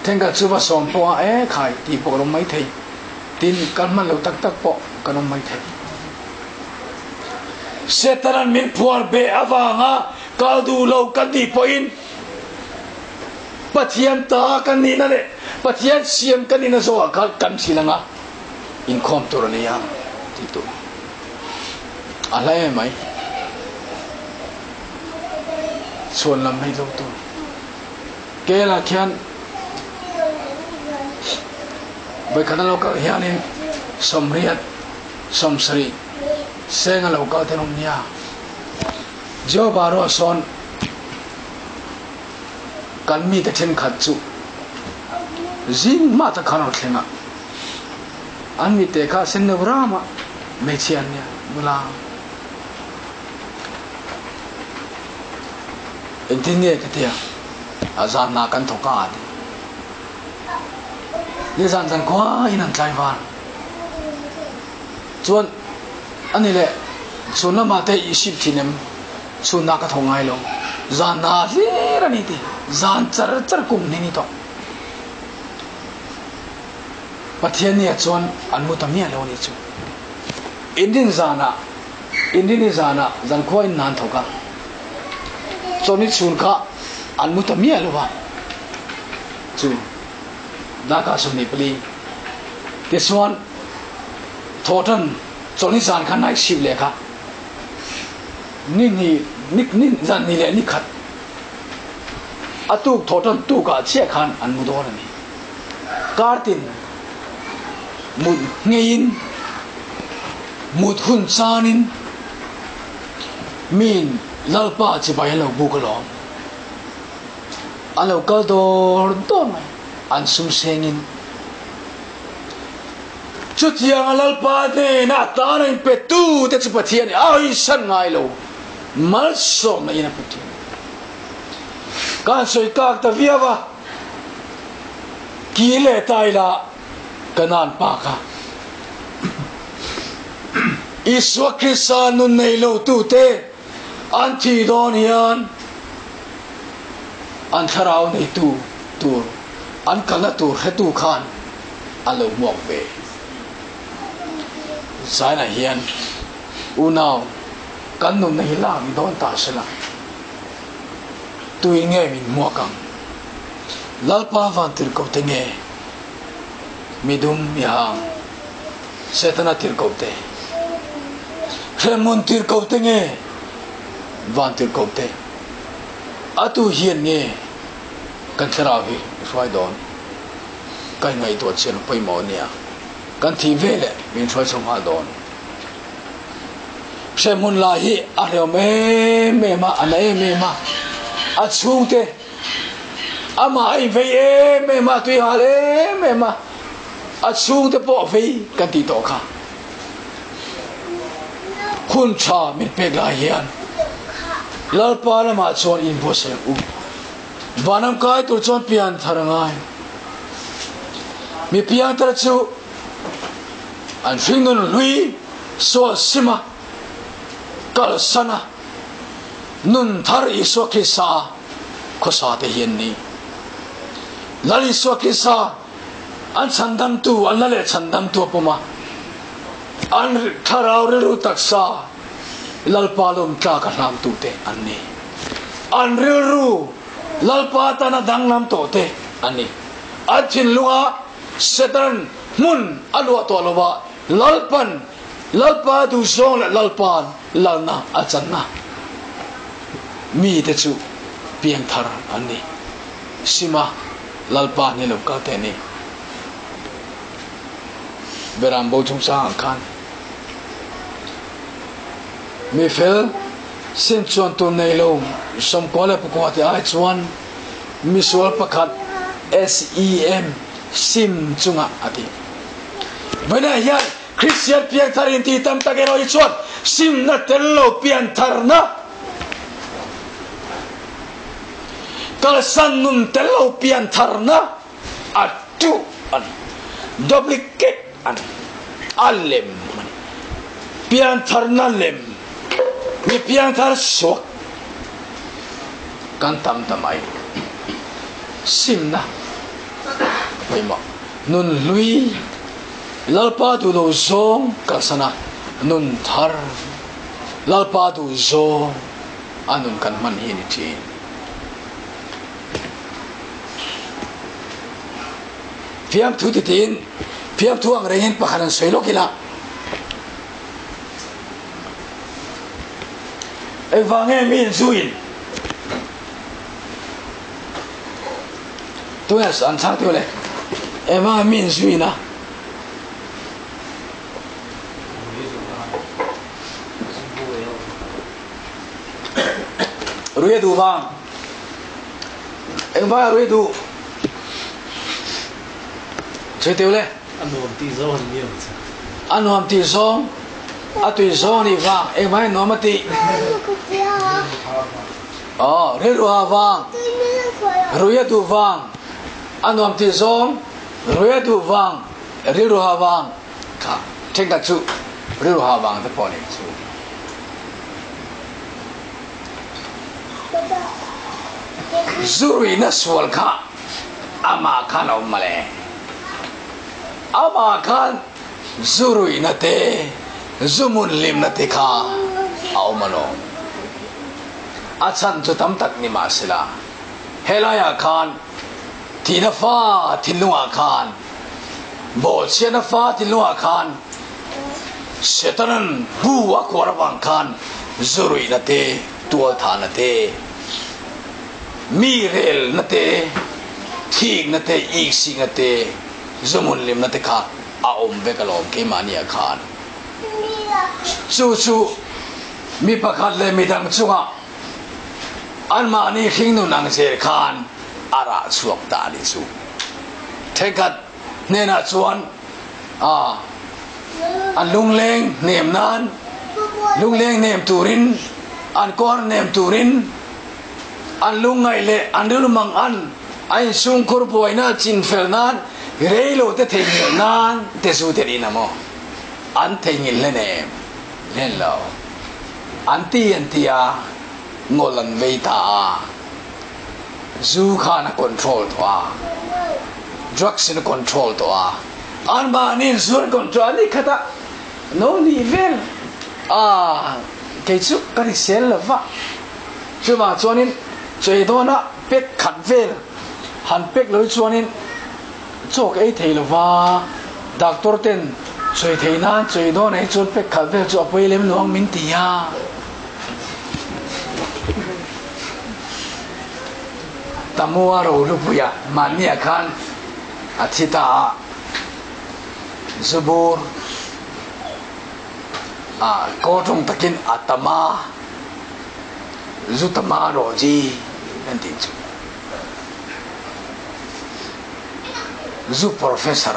Thenkhat chu va sawm pawh a, E khai tih pawh kan awm mai thei. Tin, kan hman lo tak tak pawh kan awm mai thei. Setanan min phuar beh avanga kal duh lo kan nih pawhin Pathian ta kan nihna leh Pathian siam kan nihna zawhah khan kan thil anga inkhawm tur a ni a tih tur a hla em mai. Chhuan lam hei lo tur. Kela khian vawikhat a lo kal hianin sawmriat sawmsarih seng a lo kal ten awm nia. Jehovah ruah sawn kan mite thenkhat chu zing hma tak khan a rawn thleng a, an mite kha sen deuh ram a, hmeichhia an nia nula. Engtin nge ka tia a zanna kan thawk a ti. Nizan zan khua in an tlai var. Chuan ani leh chhun lamah te i sip thin em? Chhunah ka thawk ngai lo. Zanna hlir a ni ti. Zan char char kum hnih ni tawh. Pathian nia chuan an mu ta miah lo a ni chu. Inrin zanah Inrini zanah zankhua in nan thawk a, chawlhni chhun kha an mu ta miah lo va, chu darkar 24 tichuan thawhtan chawlhni zan kha night shift leh kha ni hnih ni ni zan hnih leh ni khat a tuk thawhtan tukah chiah khan an mu dawn a ni. Kartin mut ngeiin mut hun chanin miin Lalpa chibai an lo buk alawm. An lo kal dawr dawr mai, an sum sengin. Chutianga Lalpa hnena a tan a inpe tute chu Pathian i awisan ngai lo, malsawmna in a pe thin. Ka han sawi kak ta viau a, ki leh ta ila ka nan pa kha. Isua Krista nun nei lo tute an thih dawn hian an thlarau neitu tur an kalna tur hretu khan an lo hmuak ve. Zainah hian unau kan nunna hi lak ni dawn ta sela tui nge min hmuak ang? Lalpa vantirhkohte nge midum i hang? Setana tirhkohte, hremhmun tirhkohte nge vantirhkohte? A tu hian nge kan thlarau hi i hruai dawn? Ka inngaihtuah chian pawimawh a nia. Kan thih veleh min hruai chho nghal dawn. Hremhmun lai hi a hrehawm em em a, a na em em a, a chhungte amah a invei em em a, a tui hal em em a, a chhungte pawh a vei kan tih tawh kha. Hun tha min pek lai hian Lalpa lamah chuan inbuatsaih ang u. Vanram kai tur chuan pian thar a ngai. Mi piangthar chu an hringnun hlui sual sim a, kalsan a, nun thar Isua Krista a khawsa te hi an ni. Lal Isua Krista an chhandamtu, an la leh chhandamtu a pawm a, an thlarau rilru taksa Lalpa lawm tlak a hlamtu te an ni. An rilru Lalpa tana danglam tawh te an ni. An thinlunga Satan hmun a luah tawh lo a, Lalpan Lalpa duhzawng leh Lalpa'n lalna a channa mite chu piangthar an ni. Sima Lalpa ni lo kal te ni. Beram bo chungchangah khan mi fel sim chuan tur nei lo 94 leh pakua te ai chuan misual pakhat SEM sim chungah a ti. Vawiinah hian Kristian piangthar inti tam tak erawh hi chuan simna tel lo piantharna, kalsan nun tel lo piantharna a tuh a ni. Duplicate a ni. A lem a ni. Piantharna lem, mi piangthar suak kan tam ta mai. Simna. pawimawh. Nun hlui Lalpa duh lo zawng kalsan a, nun thar Lalpa duh zawng a nun kan hman hi a ni thin. Fiamthu titiin fiamthu ang rengin pakhat an sawi lawk ila. Engvang nge mi inzuin tunge an chhang tih le engvang nge mi inzuin a Rui a duh vang engvang nge rui a duh sawi tih le. A nuam tih zawng an ni ang che. A nuam tih zawng, a tui zawng nih vang, engmah hi nuam a tih. Aw, rilru ha vang, rui a duh vang, a nuam tih zawng, rui a duh vang, rilru ha vang, kha thenkhat chu rilru ha vang te pawh a ni chu. Zu ruihna sual kha. Amah khan a awm mawle. Amah khan zu ruihna te, zu hmun hlimna te kha a awm alawm. A chhan chu tam tak ni mahsela, helaiah khan thihna fa thinlungah khan, bawhchhiatna fa thinlungah khan Setanan bu a kuar avang khan zu ruihna te, tualthahna te, Mi relna te, thikna te, iksikna te, zuhmun limna te kha a awm vek alawm keimahniah khan. Chu chu mi pakhat leh midang chungah anmahni hringnun ang zel khan a rah chhuak ta a ni chu. Thenkhat hnenah chuan a an lungleng hnem nan, lungleng hnem turin, an kawr hnem turin, An lungngaih leh an rilru mang an a insungkhur buaina chinfel nan rei lo te theihnghilh nan te zu te niin a maw? An theihnghilh hlen em? Hlen lo. An ti an ti a, ngawl an vei ta a. Zu khan a control tawh a, drugs in a control tawh a, anmahni in zu an control a ni khat a, no nih vel a, kei chu ka hrisel lo va. Chuvang chuanin chei dawna pek khat vel han pek lo hi chuanin chaw ka ei thei lova, doctor ten chei thei nan chei dawnah hi chuan pek khat vel chu a pawi lem lo ang min ti a. Tamua Rohlupuia mahniah khan a thi ta a, Zubur a kawtawng takin a tam a. Zu tama rawh ji an tih chu. Zu professor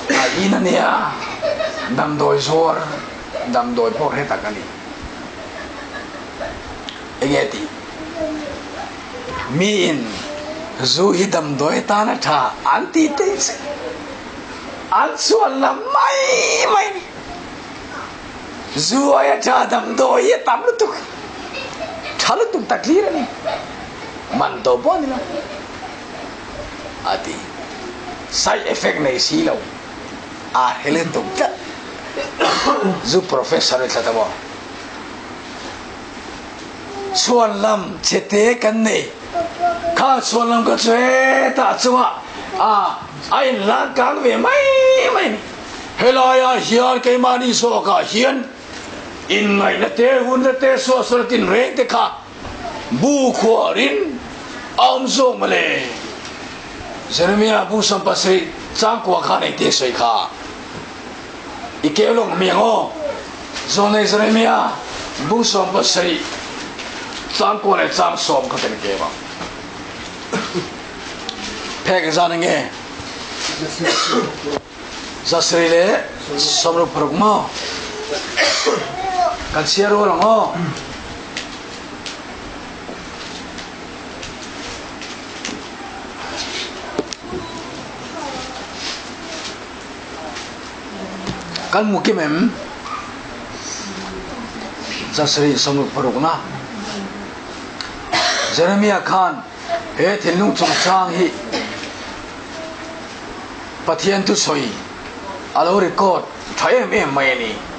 a in a nia, damdawi zuar, damdawi pawh hre tak a ni. Enge tih? Miin zu hi damdawi atan a tha an tih te hi an chhuan la mai mai a ni. Zu aia tha damdawi hi a tam lutuk, tha lutuk tak hlir a ni, man tawh pawh a ni lo a ti. Side effect nei si lo, a hre lutuk tlat. Zu professor i thla ta maw? Chhuan lam chhete kan nei, kha chhuan lam kha chu hetah chungah a inhlan kang ve mai mai a ni. Helaiah hian keimahni zawkah hian inngaihna te, hunna te, suahsualna tinreng te kha bu khuarin a awm zawk mawle. Jeremiah bu 70 changkua khan engti a sawi kha? I keu lawng mi ang aw. Zawlnei Jeremiah bu 70 changkua leh chang sawm kha kan keu ang. Phek zan enge? Zasri leh 66 maw? Kan chhiar rual ang aw. Kan hmu kim em? Zasri 66 na. Jeremiah khan. He thinlung chungchang hi Pathian thusawi a lo record tha em em mai a ni.